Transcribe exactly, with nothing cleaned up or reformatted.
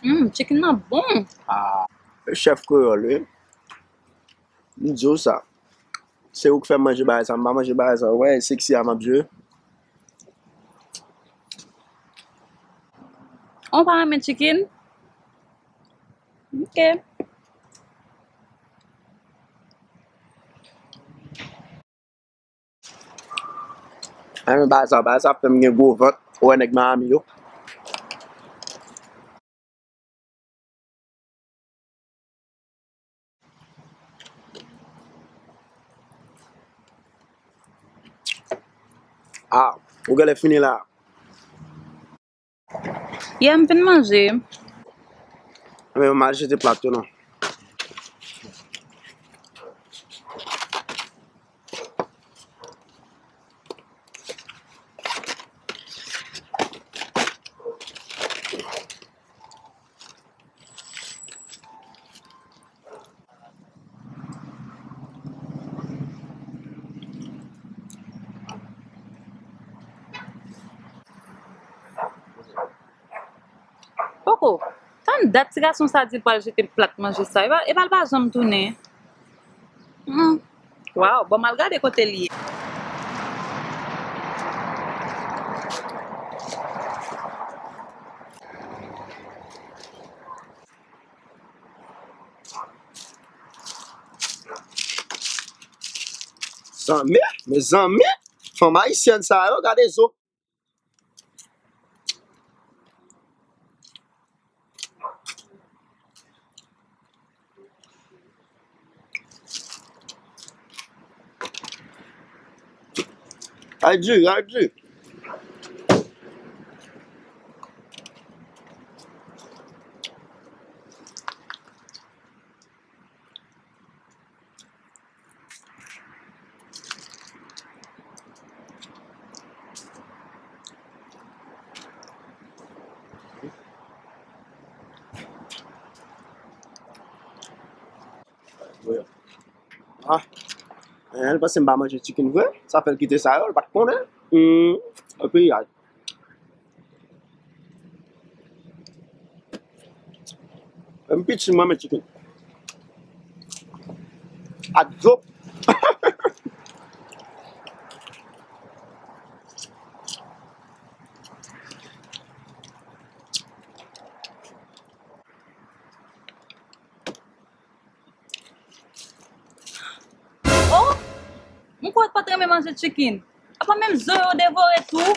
Hum, chicken nan bon. Ah, chèf kreyòl, wi. M di w sa. Se ou k fè m manje bagay sa, m pa manje bagay sa. Ou wè, seksi a m ap jwe. Ou pa renmen chicken? Ok. Ann, bagay sa, bagay sa fè m gen gwo vant. Ou wè nèg Miami yo. Ah, ou genlè fini la. Yeah, m fin manje. Ebyen, m al jete plat yo non. Poko. Tann dat ti gason sa di l pral jete plat manje sa. Epa, epa l pa janm tounen. Hmm. Waw, bon, m al gade kote l ye. Zanmi, mezanmi, fanm ayisyèn sa yo, gade zo. Ay di, ay di. Ah, eh, li panse m pa manje chicken vre? Sa fè l kite sa yo, li pa t konnen. Hmm, epi, ay. M piti, mwen, men chicken. Ak dlo. Oh! M kwè w pa t renmen manje chicken. Apa menm zo yo devore tou?